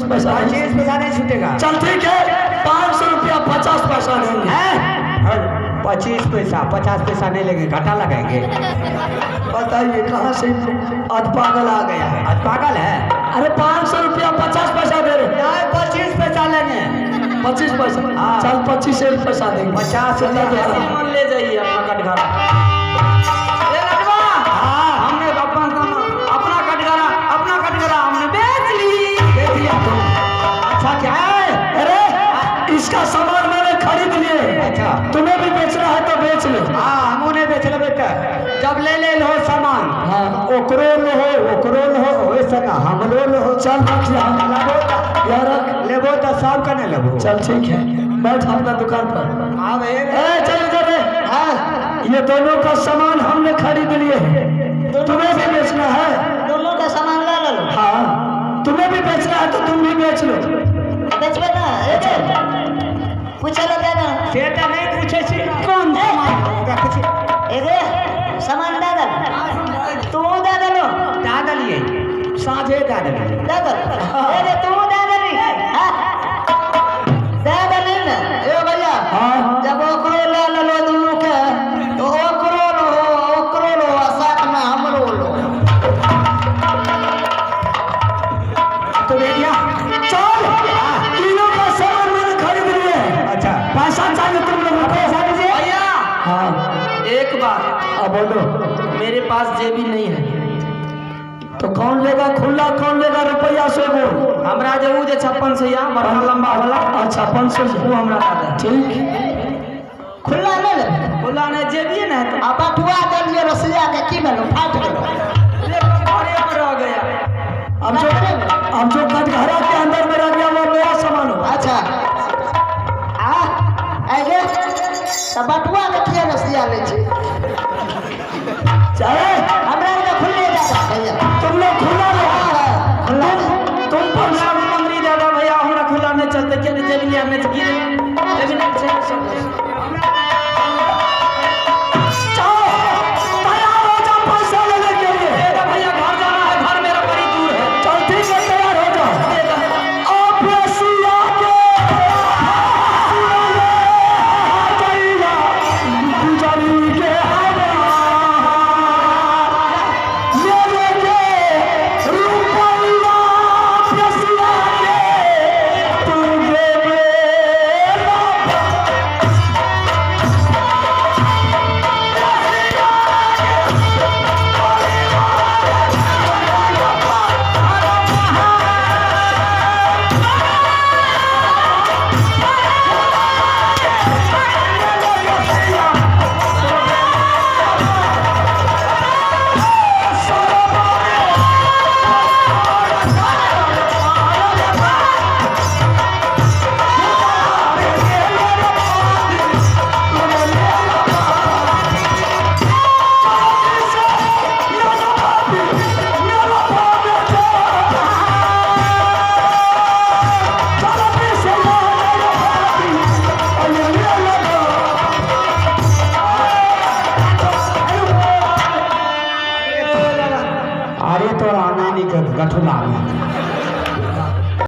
पैसा नहीं। 25 पैसा नहीं छूटेगा। चल ठीक है, 500 रुपया 50 पैसा देंगे। 25 पैसा 50 पैसा नहीं लेंगे, घाटा लगाएंगे। बताइए कहाँ से आज पागल आ गया है। आज पागल है। अरे 500 रुपया 50 पैसा दे रहे। नहीं, 25 पैसा लेंगे। 25 पैसा? हाँ। चल 25 पैसा देंगे। 50 चल रुपया। सामान ले जाइए अपना कटघरा। ए लडवा, हाँ। हमने अपना सामान, अपना कटघरा, अपना कटघरा हमने बेच ली। बेच लिया तुम? अच्छा क्या है? अरे इसका सामान मैंने खरीद लिए। अच्छा। तुम्हें भी बेचना है तो बेच लो। हाँ, हम उन्हें बेच लेबे तऽ जब ले ले लो सामान। हाँ। ओकरो लो, ओकरो लो, ओहि संग हमरो लो। चल रख यहाँ। लेबो तऽ यहाँ रख। लेबो तऽ सब कने लेबो। चल ठीक है, बैठ अपना दुकान पर। आब ए चल इधर रे। हाँ। ये दोनों का सामान हमने खरीद लिए हैं, तुम्हें भी बेचना है। दोनों का सामान ले लो। हाँ, तुम्हें भी बेचना है तो तुम भी बेच लो। बेचबे ना? ए गे, पूछे लो दे ना। से तऽ नहीं पूछे छी कोन सामान रखै छी। ए गे, सामान दे दे, तू दे देलो। दए देलियै, साँझे दए देलियै। दे दे। ए गे, तू दे देली? हाँ? दे देली ने? ए भैया। हाँ। जब ओकरो ले लेलो दुनू के तो ओकरो लो, ओकरो लो, आ साथ में हमरो लो। तो बेटिया चल, तीनों का सामान मैंने खरीद लिए हैं। अच्छा। पैसा चाहिए तुम लोगों को? पैसा दीजिए। भैया। हाँ। एक बात। अब बोलो। मेरे पास जेबी नहीं है। तो कौन लेगा खुला, कौन लेगा रुपया से बोल। हमरा जे ऊ जे 56 सैया बड़का लंबा वाला। अच्छा, 500। वो हमरा दे दे। ठीक। खुला नहीं लेबै? खुला नहीं, जेबिए ना है तो। आ बटुआ देलियै रसिया के, की भेलो? फाटि गेलो। ले, घरे में रह गया। अब जो कटघरा के अंदर में रह गया वो मेरा सामान होगा। अच्छा, आ आइ गे, तऽ बटुआ के किया रसिया लै छी? चले।